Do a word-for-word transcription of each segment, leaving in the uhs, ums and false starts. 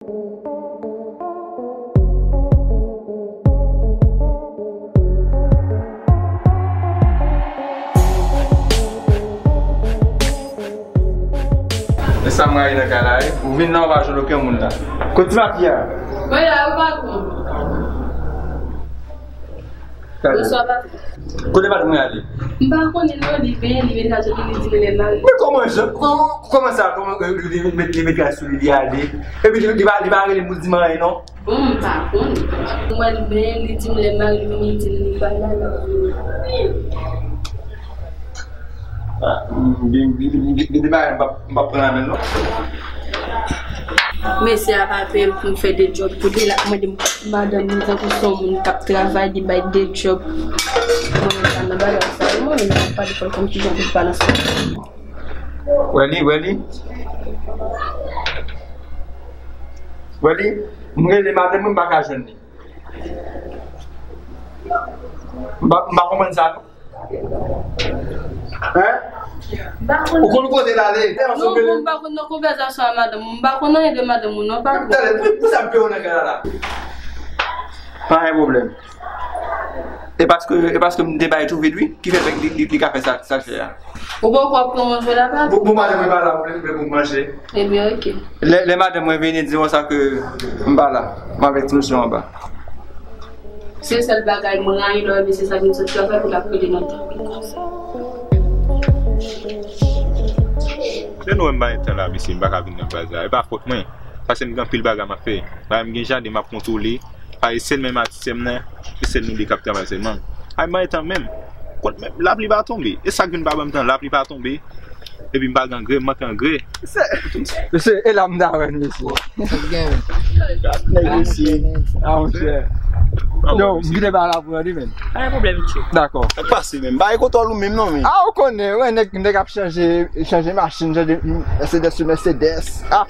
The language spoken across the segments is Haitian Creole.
E sa m rayi nan kay la, wi. Ou vin la, ou pa jwenn okenn moun la. Kote ti mafya a? Mwen la, ou pa konn. Bonswa, patwon. Kote madanm mwen ale? M pa konnen non, li vin, li vin ka soti, li di m lè mari. Men kòman jan? Kòman, kòman sa? Kòman, euh, li, li met, li met kay sou li, li ale? Epi li, li pa, li pa rele m pou di m anyen non? Bon, m pa konn. Mwen, li vin, li di m lè mari li vini, li di m li pa la, l ap vini. Ah, m, gen, gen, gen, gen de bagay m p ap, m p ap pran la menm non. Mesye a pa peye m pou m fè de djòb pou li, l ap mande m madanm li tankou se yon moun k ap travay, li bay de djòb. Mwen menm pa nan bagay sa, mwen menm pa pale fò kòm kijan pou l pale ansanm. Wè li, wè li. Wè li, m rele madanm mwen, m pa ka jwenn li. M pa, m pa konprann sa non. Hein? Ou konn kote l ale? Non, bon, m pa konn nan konvèsasyon a madanm ou. M pa konn anyen de madanm ou non, patwon. Tande, pou, pou sa m peye w nan kay la la? Pa gen pwoblèm. E paske, e paske m te bay tou vit wi, ki fè li, li, li ka fè sa, sa l fè a. Ou poko ap pran manje la, patwon? Bon, bon, madanm mwen pa la, ou vle, vle pou manje. Ebyen, oke. Lè, lè madanm mwen vini, di konsa ke m pa la. M avèk ti mesye anba. Se sèl bagay mwen rayi lè w wè mesye sa vin sot travay pou l ap rele nan tan konsa. Lè nou wè m pa gen tan la, mesye, m pa ka vin nan baz la. E pa fòt mwen. Paske m gen anpil bagay m ap fè. Bagay m gen jaden m ap kontwole. Paske sèl menm atis m nan, se sèl nou de k ap travay sèlman. Ay, m pa gen tan menm. Kot menm, lapli pa tonbe. E sa k vin pa ban m tan, lapli pa tonbe. Epi m pa gen angrè, m manke angrè. Mesye, e la m ta wè n, mesye. Nèg mesye. Ah, monchè. Yo, m kite ba la pou yo, wi, men. Pa gen pwoblèm, tchou. Dakò. Sa k pase menm? Ba e kontwòl ou menm non, men. Ah, ou konnen, wè, nèg, nèg ap chanje, chanje machin, chanje Mercedes sou Mercedes. Ah,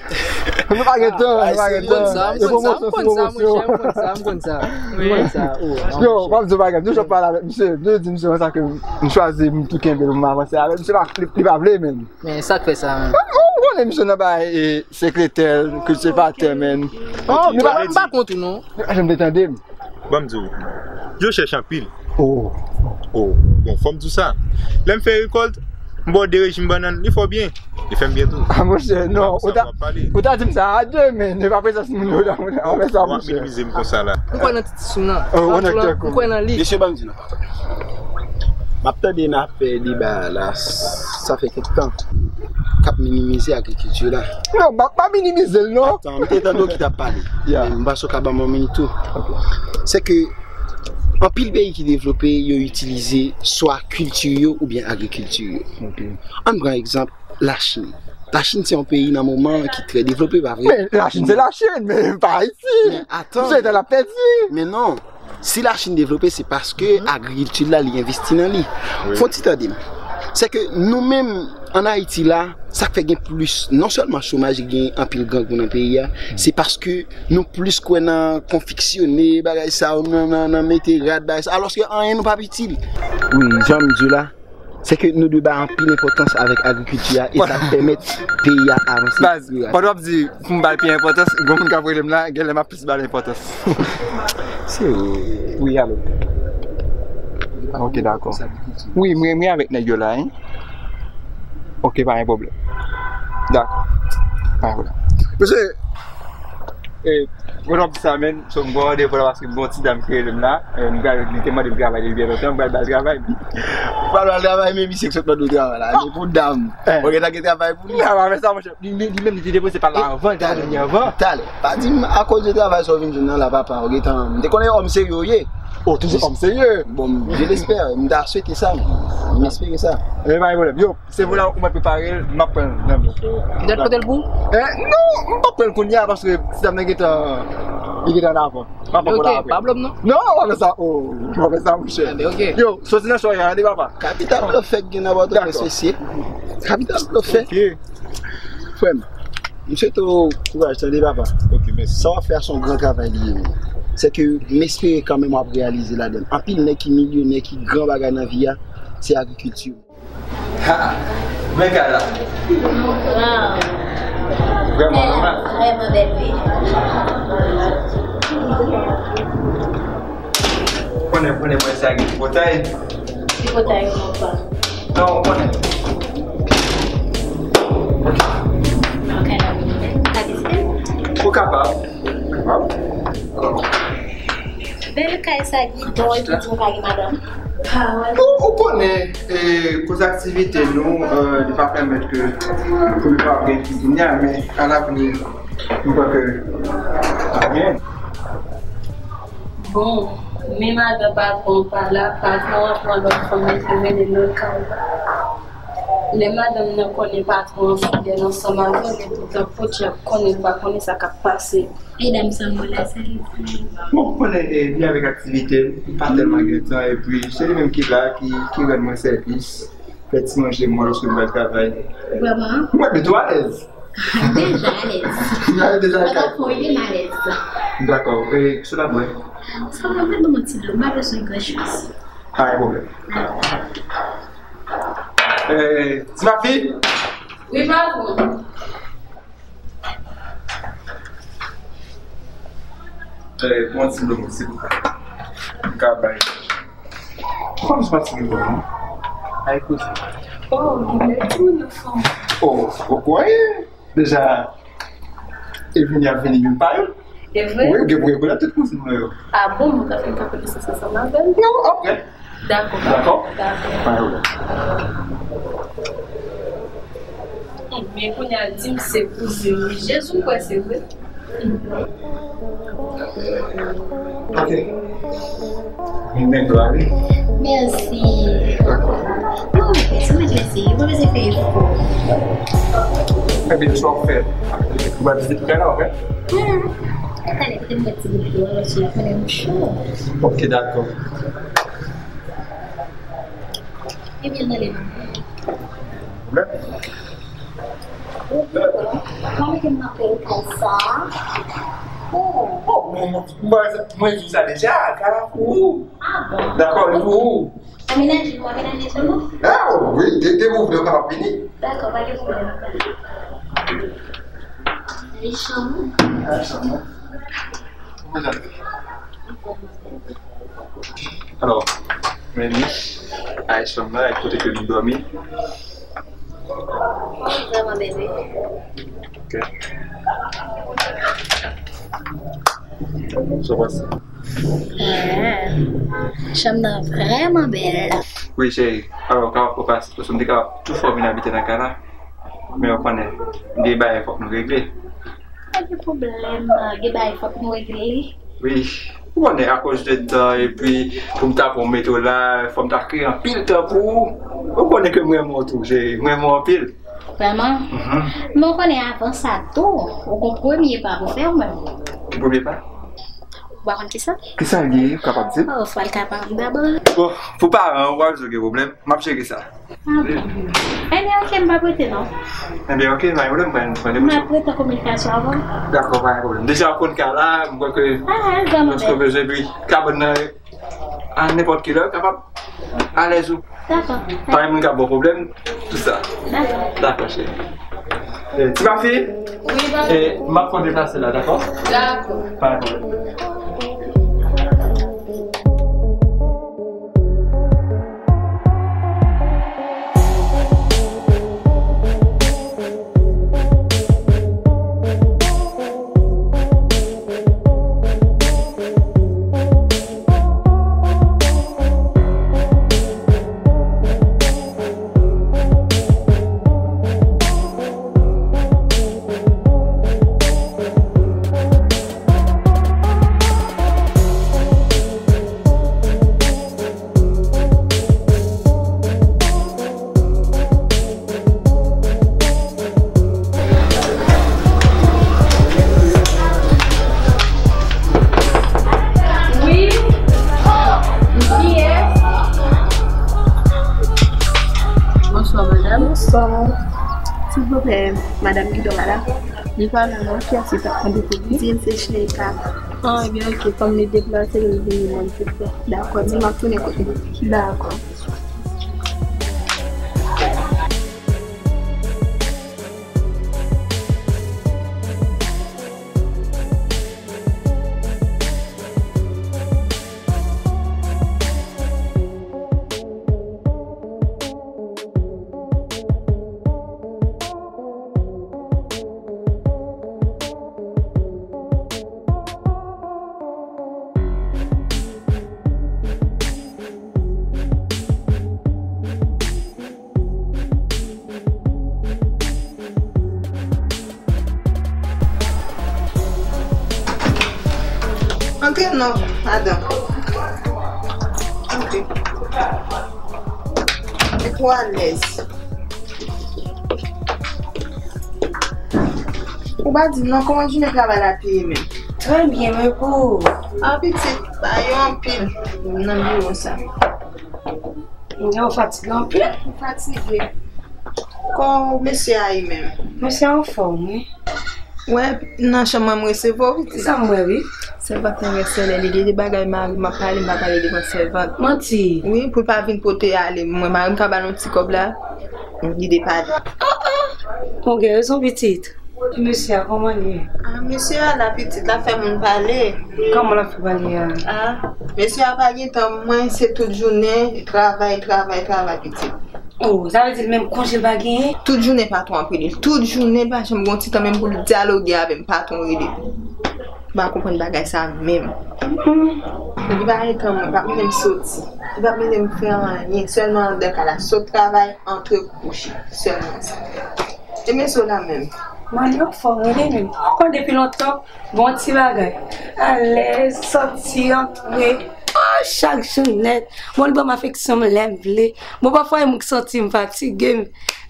nou pa gen tan, nou pa gen tan. M konn sa, m konn sa, m konn sa, monchè, m konn sa, m konn sa. M konn sa, oh. Yo, m ap di w bagay, nou jòt pale avèk misye, nou di misye konsa ke m chwazi m tou kenbe l pou m avanse avè l. Misye pa, li, li pa vle, men. Men sa k fè sa, men. Ou, ou konnen misye nan bay, e, sekretè, kiltivatè, men. Oh, m pa kont ou non. Jan m te tande m. Ban m di w, yo chèch anpil. Oh. Oh, bon, fò m di w sa. Lè m fè rekòlt, m ba w de rejim bannann, li fè w byen. Li fè m byen tou. Ah, monchè, non. Ou ta, ou ta di m sa a demen, men pa prezans moun yo la, monchè. Ou fè sa, monchè. W ap minimize m konsa la. M kwè nan ti sou nan. Oh, ou nan kè kou. M kwè nan li. Mesye, ban m di nou. M ap tande n ap fè deba la, sa fè kèk tan, k ap minimize agrikilti la. Non, m ap pa minimize l, non. Atan, m te tande w ki t ap pale. Yeah. Men m panse w ka ban m yon minit tou. Ok. Se ke anpil peyi ki devlope, yo itilize swa kilti yo oubyen agrikilti yo. Ok. Ann pran egzanp, Lachin. Lachin se yon peyi nan moman ki trè devlope, pa vre? Men Lachin se Lachin, men pa Ayiti. Men atan. Misye te la pèdi. Men non. Si Lachin devlope, se paske agrikilti la, li envesti nan li. Wi. Fò w ti tande m. Se ke nou menm, ann Ayiti la, sa k fè gen plis, non sèlman chomaj, gen anpil grangou nan peyi a, se paske nou plis kwè nan konfeksyone, bagay sa yo, nan, nan, nan mete rad, bagay sa, alòske anyen nou p ap itil. Wi, jan m di w la, se ke nou dwe bay anpil enpòtans avèk agrikilti a, e sa k pèmèt peyi a avanse pi rapid. Baz, pandan w ap di pou m ba l pi enpòtans, gen moun k ap rele m la, genlè m ap plis ba l enpòtans. Se ou. Wi, alo. Ah, ok, dakò. Wi, mwen, mwen avèk nèg yo la, hein. Ok, pa gen pwoblèm. Dakò. Pa gen pwoblèm. Mesye, e, mwen ap di sa, men, so m gon randevou la paske m gon ti dam ki rele m la. E, m pral, li te mande m travay depi byen lontan, m pral ba l travay. Ou pral ba l travay, men misye k sot mande w travay la. Men pou dam. Eh. Ou gentan gen travay pou li. Travay sa, monchè. Li, li, li menm, li te depoze pa la anvan, li te mande li anvan. Talè. Pa di m, akoz de travay sa w vin jwenn nan la, papa, ou gentan, m te konnen òm serye w ye. Oh, toujou òm serye. Bon, je l'espère, m ta swete sa, m espere sa. Eh, pa gen pwoblèm. Yo, se pou la ou mèt prepare l, m ap pran l nan men w. Ou dèt pote l pou? Eh, non, m p ap pran l kounye a, paske ti dam nan gentan, li gentan ann avan. M ap pran l apre. Ok, pa blòm non. Non, w ap fè sa, oh, w ap fè sa, monchè. Ah, ben, ok. Yo, soti nan cho a, tande, papa. Kapital blòf fèk gen nan Pòtoprens, mesye. Kapital blòf fèk. Ok. Frè m, m swete w kouraj, tande, papa. Ok, mèsi. Sa w ap fè a se yon gran travay li ye, men. Se ke m espere kanmenm w ap reyalize ladan l. Anpil nèg ki milyonè, ki gran bagay nan vi a, se agrikilti. Ha! Men kay la. Wow. Vrèman nòmal. Vrèman bèl, wi. Konnen, konnen mwen sa gen tripotay. Tripotay ou non pa. Non, ou konnen. Ok. Ok, non. Ou kapab. Ou kapab. Ou kapab. Bèl kay sa, Guidon, epi di w pa gen madanm. Pawòl. Ou, ou konnen, e, koz aktivite nou, e, li pa pèmèt ke pou nou pa gen ki kounye a, men alavni, m kwè ke ap gen. Bon, men madan patwon pa la, patwon an pran lòt fanm, li rele lòt kay. Lè madanm nan konnen patwon an fidèl ansanm avè l, epoutan potye ap konnen, li pa konnen sa k ap pase. E dam sa mwen la, sa li di. Bon, konnen, e, li avèk aktivite l, m pa tèlman gen tan, epi se li menm ki la, ki, ki rann mwen sèvis, fè ti manje mwen lòske m pral travay. Vrèman? Mwen plito alèz. Deja alèz. Mwen deja alèz. Mwen pa fon ide m alèz. Dakò, e, sa w ap bwè? Sa mwen mèt ban mwen ti dlo, m pa bezwen gran choz. Pa gen pwoblèm. E, ti mafi? Wi, patwon. Eh, bon, ti dlo, silvouplè. M ka bay. Kòm se pa ti dlo, non? Ay, koze. Oh, gen de timoun nan fanm. Oh, ou kwè? Deja, e vini ap vini youn pa youn. E vre? Wi, ou gen pou rekonèt tout kouzin mwen yo. Ah bon, mwen ka fè konesans ansanm avè l? Non, apre. Dakò. Dakò? Dakò. Pa gen pwoblèm. Ebyen, kounye a, di m se kouzin mwen. Jezi, ou kwè se vre? Ok. Mwen menm dwa, wi. Mèsi. Dakò. Oh, mèsi, mèsi. Ou pa bezwen fè efò. Ebyen, sa w ap fè? Ou va vizit kay la, ok? Hmm. Talè, kite m mete ti bout dlo, alò, si w konnen m cho. Ok, dakò. Ebyen, ale non. Mwen mete m nan peri konsa. Oh. Oh, mwen, mwen, mwen, mwen di w sa deja, kay la pou ou. Ah bon? Dakò, li pou ou. Amenaje, ou amenaje sèlman? Ah, wi, de, de ou vle, ou kapab vini. Dakò, pa gen pwoblèm. Li chanm ou? Ah, chanm mwen. Mwen jan. Alò, men ni ay chanm nan, ay kote ke nou dòmi. Vrèman bèl, wi. Ok. Sa w panse? Ah, chanm nan vrèman bèl. Wi, cheri. Alò, w kapab pase, paske m te kapab tou fè w vin abite nan kay la. Men w konnen, gen bagay fòk nou regle. Pa gen pwoblèm, gen bagay fòk nou regle. Wi, ou konnen, akoz de tan, epi pou m ta pran mete w la, fò m ta kreye anpil tan pou ou. Ou konnen ke m renmen w tou, cheri, m renmen w anpil. Vrèman? Mhm. Men w konnen, avan sa tou, ou gon premye pa pou fè ou menm. Ki premye pa? Ou pa konn kisa? Kisa l ye, ou kapab di m? Oh, fò l ka pa m dabò. Bon, pou paran an, ou pa bezwen gen pwoblèm, m ap jere sa. Ah bon. Ebyen, ok, m p ap rete non. Ebyen, ok, pa gen pwoblèm, pran, pran de bouchon. M ap rete an kominikasyon avè w. Dakò, pa gen pwoblèm. Deja, ou konn kay la, m kwè ke lòske w bezwen, epi kabann nan, a nenpòt kilè, w kapab alèz ou. Dakò. Pa gen moun k ap ba w pwoblèm, tout sa. Dakò. Dakò, cheri. Eh, ti mafi? Wi, papa. Eh, m ap fè w deplase la, dakò? Dakò. Pa gen pwoblèm. Wi. Kiyès? Bonswa, madanm. Bonswa. Silvouplè, madanm Guidon pa la? Li pa la non, kiyès li t ap mande pou li? Di l se Sheika. Ah, ebyen, ok, kòm li deplase, li vini mwen tout fè. Dakò, di m ap tounen kote l. Dakò. Antre non, madanm. Antre. Mete w alèz. Ou pa di m non, kòman jounen travay la te ye menm? Trè byen, men pou ou? A, pitit, bagay yo anpil nan biwo sa. Yo fatige anpil. Fatige. Kò mesye a ye menm? Mesye a anfòm, wi. Wè, nan chanm mwen, m resevwa w, pitit. Sa m wè, wi. Sèvant nan rès sèlè, li gen de bagay mari m ap pale, m pa pale devan sèvant. Manti. Wi, pou l pa vin pote ale. Mwen, mari m ka ba l yon ti kòb la, li depale. Ou gen rezon, pitit. Mesye a, kòman l ye? A, mesye a la, pitit, l ap fè moun pale. Kòman l ap fè pale a? A, mesye a pa gen tan, mwen, se tout jounen, travay, travay, travay, pitit. Oh, sa vle di l menm konje l pa genyen? Tout jounen patwon ap rele l. Tout jounen pa janm gon ti tan menm pou l dyaloge avè m, patwon rele l. M pa konprann bagay sa menm. Hmm. Li pa gen tan mwen, li p ap mennen m soti. Li p ap mennen m fè anyen. Sèlman anndan kay la, sot travay, antre kouche. Sèlman sa. E mesye w la menm? Mwen, li anfòm, wi, li menm. Ou konn depi lontan, bon ti bagay. Alèz, sòti, antre. Oh, chak jou nèt. Bon, li ban m afeksyon m lè m vle. Bon, pafwa, e mwen ki santi m fatige, m,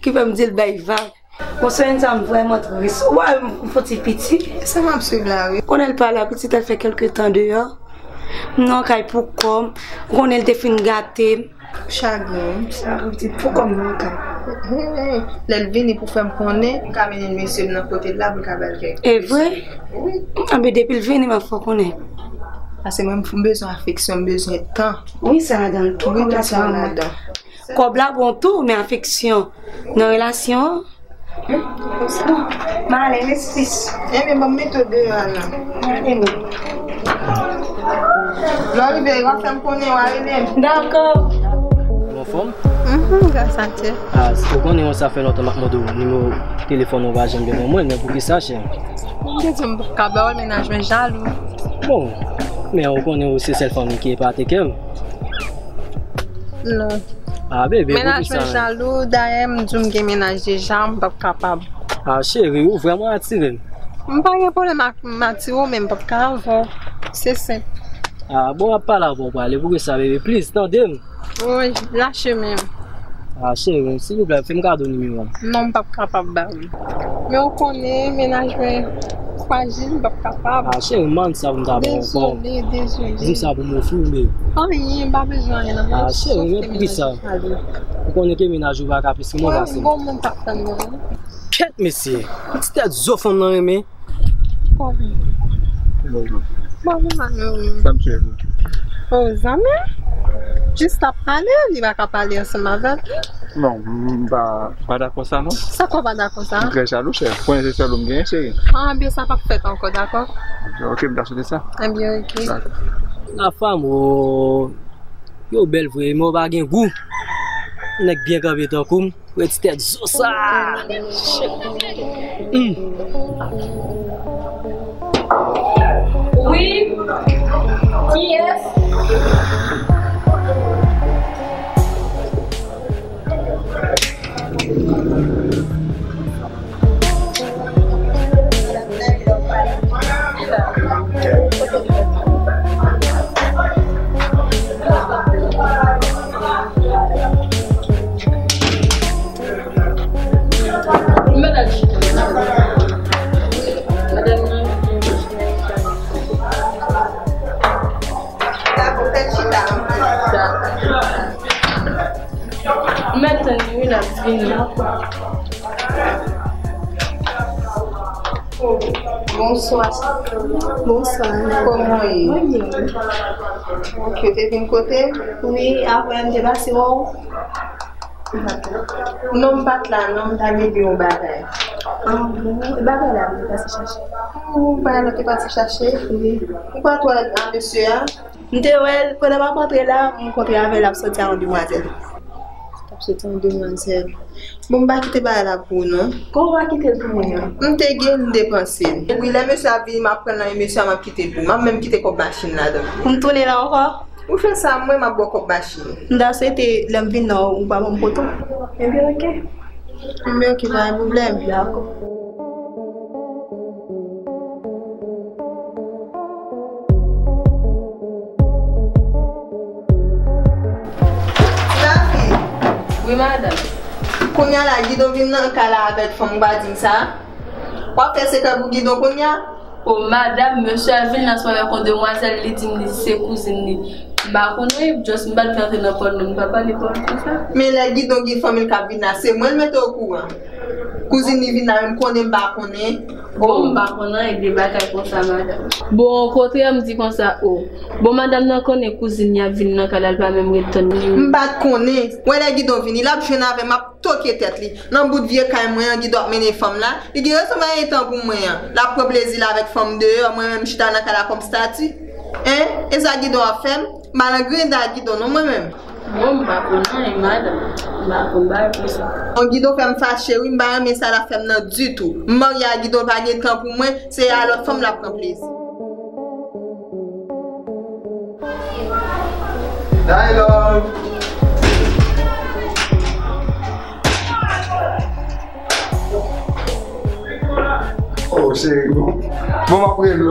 ki fè m di l bay vag. Bon, semèn sa, m vrèman tris. Ou wè, m fon ti piti. Se m ap swiv la, wi. Konnen l pa la, pitit, l fè kèlke tan deyò. M nan kay pou kò m. Ou konnen l te fin gate m. Chagren. Chagren, pitit, pou kò m nan kay. Lè l vini pou fè m konnen, m ka mennen mesye m nan kote l la pou l ka ba l kèk. E vre? Wi. Anben, depi l vini, m ap fè w konnen. Paske mwen, m bezwen afeksyon, m bezwen tan. Wi, sa ladan l tou. Wi, tout sa ladan. Kòb la bon tou, men afeksyon nan relasyon an. Bon, m ale, mèsi. Ebyen, ban m mete w deyò a la. Ale, non. Lè w rive, w a fè m konnen, w a rele m. Dakò. Ou anfòm? Mhm, gras a Dye. A, ou konnen sa fè lontan m ap mande w nimewo telefòn ou, ou pa janm gen pou mwen, men poukisa, chè? M te di w m p ap ka ba w l, mennaj mwen jalou. Bon, men ou konnen ou se sèl fanm ki epate kè m. Non. A, bebe, poukisa? Mennaj mwen jalou, dayè m di w m gen mennaj deja, m p ap kapab. A, cheri, ou vrèman atire m. M pa gen pwoblèm ak m atire w, men m p ap ka avè w. Se senp. A, bon, w ap pale avè w prale, poukisa, bebe? Please, tande m. Wi, lache men m. A, cheri, silvouplè, fè m kado nimewo a. Non, m p ap kapab ba w li. Men ou konnen, mennaj mwen frajil, m p ap kapab. A, cheri, m pa konn sa pou m ta ba w ankò. Dezole, dezole. Di m sa pou m ofri w, men. Anyen, m pa bezwen anyen nan men. A, cheri, men poukisa? Ou konnen ke mennaj ou pa ka plis ke mwen pase m. Bon, bon, m p ap tann non. Kèt, mesye. Ti tèt zo fanm nan renmen. Bon, bon. Bon, bon, Mano. Sa m cheri. Oh, zanmi. Jis ap pale, li pa ka pale ansanm avèk li. Non, m pa, pa dakò sa, non. Sa k w pa dakò sa? M trè jalou, chè. Konnen se sèl ou m genyen, cheri. Ah, byen, sa p ap fèt ankò, dakò? Ok, m ta swete sa. Ebyen, ok. Dakò. La femme, oh, yo bèl vre, men yo pa gen gou. Nèg byen kanpe tankou m. Wè ti tèt zo sa. Wi. Kiyès? Madanm nan. Dakò, fè chita. M mèt tann li wi, l ap vini. Bonswa. Bonswa. Kòman w ye? Mwen byen. Ok, ou te vin kote m? Wi, apre m te pase wè w. Non, m pa t la, non, m t al ede yon bagay. Ah, bon, e bagay la, m te pase chache. Oh, bagay la te pase chache? Wi. Ou pa t wè a mesye a? M te wè l, pandan m ap antre la, m kontre avè l, l ap sòti a yon demwazèl. L ap sòti a yon demwazèl. Bon, m pa kite bagay la pou ou, non. Kòman w pa kite l pou mwen an? M te gen, m depanse l. Epi lè mesye a vini, m ap pran l nan men mesye a, m ap kite l pou ou. M ap menm kite kòb machin ladan. Pou m tounen la ankò? Ou fè sa, mwen, m ap ba w kòb machin. M ta swete lè m vin nan, ou pa ban m poto. Ebyen, ok. Ebyen, ok, pa gen pwoblèm. Dakò. Madanm. Kounye a la, Gidon vin nan kay la avèk fanm ou pa di m sa. W ap fè sekrè pou Gidon kounye a? O madanm, mesye a vin la sou avèk yon demwazèl, li di m li se kouzin li. M pa konnen, just m pa t vle antre nan pawòl non, m pa pale pawòl konsa. Men lè Gidon gen fanmi l k ap vin la, se mwen l mete okouran. Kouzin li vin la, men m konnen m pa konnen. Bon, m pa konn anyen de bagay konsa, madanm. Bon, okontrè, m di konsa, o. Bon, madanm nan konnen kouzin li ap vin nan kay la, l pa menm ret tann li. M pa t konnen. Wè lè Gidon vini, l ap jwenn avè m, m ap toke tèt li. Nan bout vye kay mwen an, Gidon ap mennen fanm la. Li gen rezon pa gen tan pou mwen an. L ap pran plezi l avèk fanm deyò, mwen menm m chita nan kay la kòm stati. Hein? E sa Gidon ap fè m? M pa nan griyen a Gidon non mwen menm. Bon, m pa konn anyen, madanm. M pa konn bagay konsa. Bon, Gidon fè m fache, wi, m pa renmen sa l ap fè m nan ditou. M marye a Gidon, l pa gen tan pou mwen, se a lòt fanm l ap pran plezi. Hi, love. Oh, cheri, bon. Bon, m ap rele w.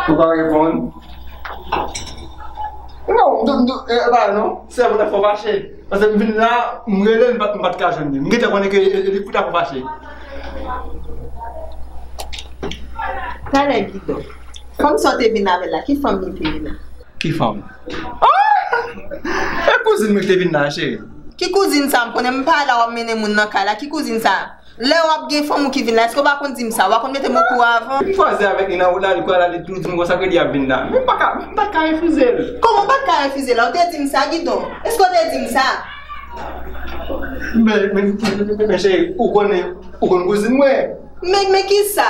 Ou pa reponn. Non, m tou, m tou, e, e pa non. Se pou ta fè w fache. Paske m vin la, m rele l, m pa t, m pa t ka jwenn li. M gentan konnen ke e, e, li pou ta fè w fache. Talè Gidon. Fanm sa w te vin avè l la, ki fanm li te vin la? Ki fanm? Ah! E kouzin mwen ki te vin la, cheri. Ki kouzin sa? M konnen m pa la, w ap mennen moun nan kay la. Ki kouzin sa? Lè w ap gen fanm ou ki vin la, èske w pa konn di m sa? W pa konn mete m okouran avan? M kwaze avèk li nan wout la, li kwè la, li tou di m konsa ke li ap vin la. Men m pa ka, m pa ka refize l. Kòman w pa ka refize l la? Ou te di m sa, Gidon? Èske w te di m sa? Men, men, men, men, men, cheri, ou konnen, ou konn kouzin mwen. Men, men kisa?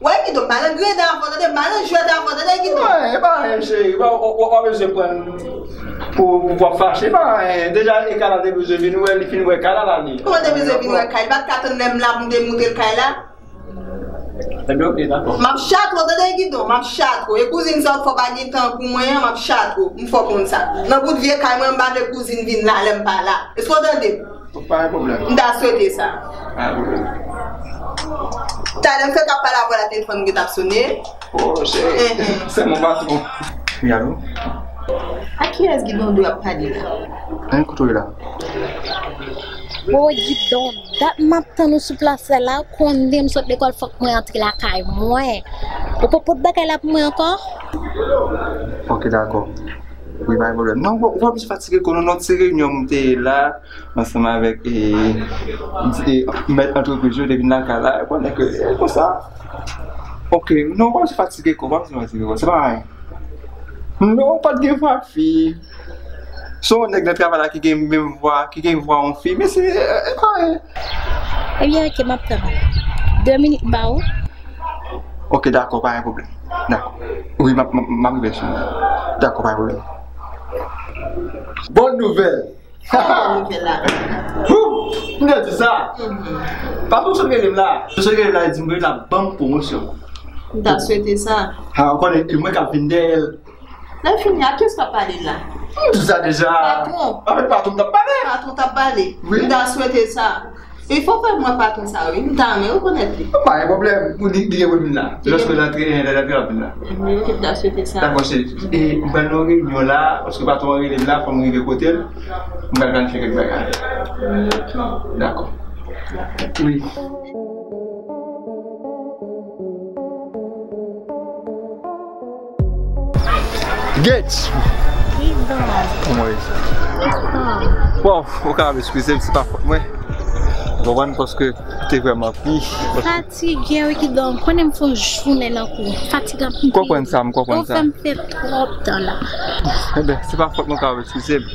Wè, Gidon, m pa nan griyen avè w, tande, m pa nan jwèt avè w, tande, Gidon. Wè, e pa anyen, cheri, w, w, w, w pa bezwen pran pou, pou, pou w ap fache, e pa anyen. Deja, e kay la te bezwen vin wè, li fin wè kay la, la, li. Kòman te bezwen vin wè kay? Li pa t ka tann lè m la pou m te montre l kay la? Ebyen, ok, dakò. M ap chatro, tande, Gidon, m ap chatro. E kouzin sa w fè w pa gen tan pou mwen an, m ap chatro. M fè w konn sa. Nan bout vye kay mwen, m pa vle kouzin vin la lè m pa la. Èske w tande m? Pa gen pwoblèm. M ta swete sa. Pa gen pwoblèm. Talè m fèk ap pale avè w la, telefòn mwen t ap sone. Oh, cheri. Enhen. Se mon patron. Wi, alo? A kiyès Gidon dwe ap pale la? Hein, kote w ye la? Oh, Gidon, dat m ap tann ou sou plas la, la, ou konnen m sot lekòl, fòk mwen antre lakay mwen. Ou poko pot bagay la pou mwen ankò? Ok, dakò. Wi, pa gen pwoblèm. Non, ou pa, ou pa bezwen fatige kò w non, nan ti reyinyon m te ye la, ansanm avèk, e, e, mèt antrepriz yo te vin lakay la, ou konnen ke, e, konsa. Ok, non, ou pa bezwen fatige kò w, ou pa bezwen fatige kò w, se pa anyen. Non, ou pa t gen vwa fi. Se yon nèg nan travay la ki gen menm vwa, ki gen vwa yon fi, men se, e, e pa anyen. Ebyen, ok, m ap tann ou. De minit m ba ou. Ok, dakò, pa gen pwoblèm. Dakò. Wi, m ap, m ap, m ap rive sou ou. Dakò, pa gen pwoblèm. Bòn nouvèl! Sa ki bòn nouvèl la? Hou! M te di sa! Mhm. Patwon sot rele m la. Sot rele m la, li di m ke l ap ban m pwomosyon. M ta swete sa. Ha, ou konnen, e mwen k ap vin dèyè l. Lè fini, a kiyès w ap pale la? M di sa deja. Patwon. Avèk patwon m t ap pale. Patwon w t ap pale? Wi. M ta swete sa. Wi, fò w fè mwen patwon sa, wi. M ta renmen rekonèt li. Pa gen pwoblèm. Pou li, li gen pou l vin la. Lòske l antre, lè l antre, l ap vin la. Mhm, ok, m ta swete sa. Dakò, cheri. E m pral nan yon reyinyon la, paske patwon an rele m la, fò m rive kote l. M pral planifye kèk bagay. Mhm, ok. Dakò. Wi. Gate! Kidon. Kòman w ye? Kidon. Bon, ou kapab eskize m, se pa fòt mwen. Ou konprann, paske te vrèman pi. Fatige, wi, Kidon. Konnen m fè yon jounen nan kou. Fatig anpil. M konprann sa, m konprann sa. Ou fè m fè twòp tan la. Enben, se pa fòt mwen, ou kapab eskize m.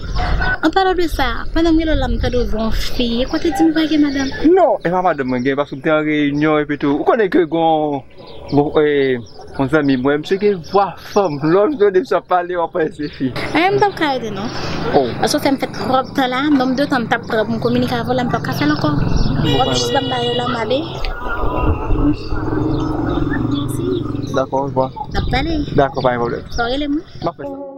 An palan de sa, pandan m rele w la, m tande w di yon fi. E kote di m pa gen madanm? Non, e pa madanm mwen gen, paske m te an reyinyon, epi tou, ou konnen ke gon Bon, e, yon zanmi mwen, misye gen vwa fanm. Lè w tande misye ap pale, w ap panse se fi. Enben, m p ap ka rete non. Oh. Paske w fè m fè twòp tan la, nonb de tan m t ap pran pou m kominike avè w la, m p ap ka fè l ankò. W ap jis ban m bagay yo la, m ale. Mèsi. Dakò, au revoir. N ap pale. Dakò, pa gen pwoblèm. Fò w rele m, wi. M ap fè sa.